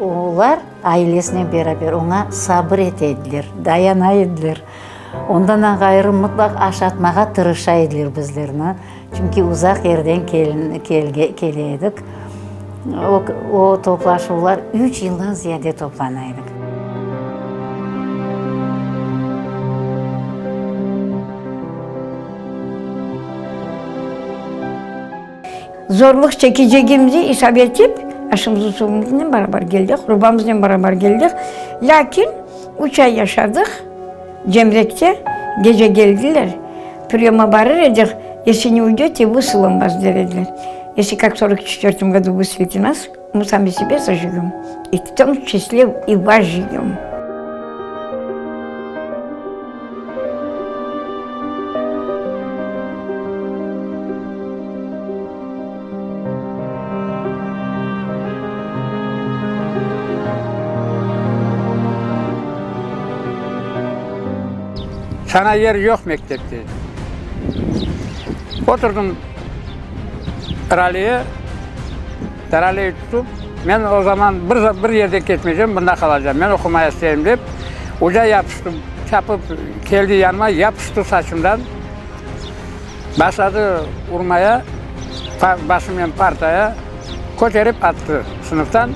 Olar ailesinen beraber oña sabır ete ediler, dayana ediler. Ondan da ğayrı mıtlaq aşatmağa tırışa ediler bizlerni, çünki uzaq yerden kele edik. O toplaşuvlar üç yıldan ziyade toplana edik. Zorluq çekecegimizi isap etip, aşımızı suvumıznen beraber keldik, urbamıznen beraber keldik. Lâkin üç ay yaşadıq Cemrekte, gece keldiler, priyoma barır edik, Если ne uydete, vısılım vas, der ediler. Если kak v sorok çetvertom godu vısılite nas, mı sami sebe sojegem, i v tom çisle i vas jegem. Sana yer yoq mektepte. Oturdım raleye, raleyi tutıp, men o zaman bir, bir yerde ketmeycem, mında qalacam, men oqumaya isteyim dep, oca yapıştı, çapıp keldi yanıma, yapıştı saçımdan, başladı urmaya, başımnen partaya, köterip attı sınıftan.